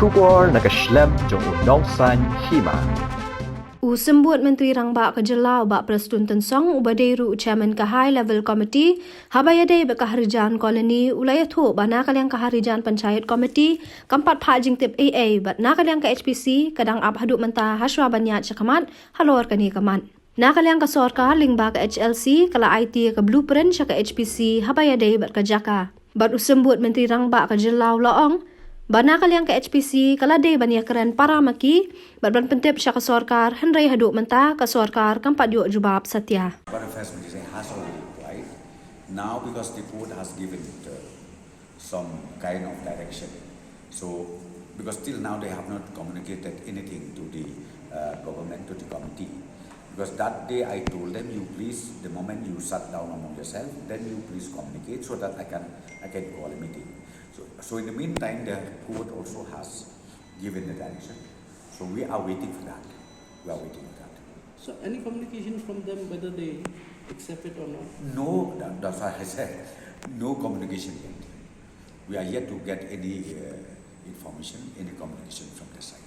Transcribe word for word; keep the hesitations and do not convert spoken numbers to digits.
Khubor na ka shlem jong u nongsan hima. U Symbud Myntri Rangbah ka Jylla u Bah Prestone Tynsong uba dei ruh u Chairman ka High Level Committee haba ïadei bad ka Harijan Colony u la ïathuh ba na ka liang ka Harijan Panchayat Committee kam pat phah jingtip ei ei bad na ka liang ka H P C ka dang ap haduh mynta hashwa ban ïaid shakhmat halor kane ka mat. Na ka liang ka sorkar lyngba ka H L C ka la aiti ïa ka blueprint sha ka H P C haba ïadei bad ka jaka. Bad u Symbud Myntri Rangbah ka Jylla u la ong ba na ka liang ka H P C ka la dei ban ïakren para ma ki bad ban pyntip sha ka sorkar, hynrei haduh mynta ka sorkar kam pat ïoh jubab satia. But the first minister has already replied. Now, because the court has given the, some kind of direction, so, because till now they have not communicated anything to the, uh, government, to the committee. Because that day I told them, "You please, the moment you sat down among yourself, then you please communicate so that I can, I can call a meeting." So, so in the meantime, the court also has given the direction. So we are waiting for that. We are waiting for that. So any communication from them whether they accept it or not? No, that, that's what I said. No communication yet. We are yet to get any, uh, information, any communication from the side.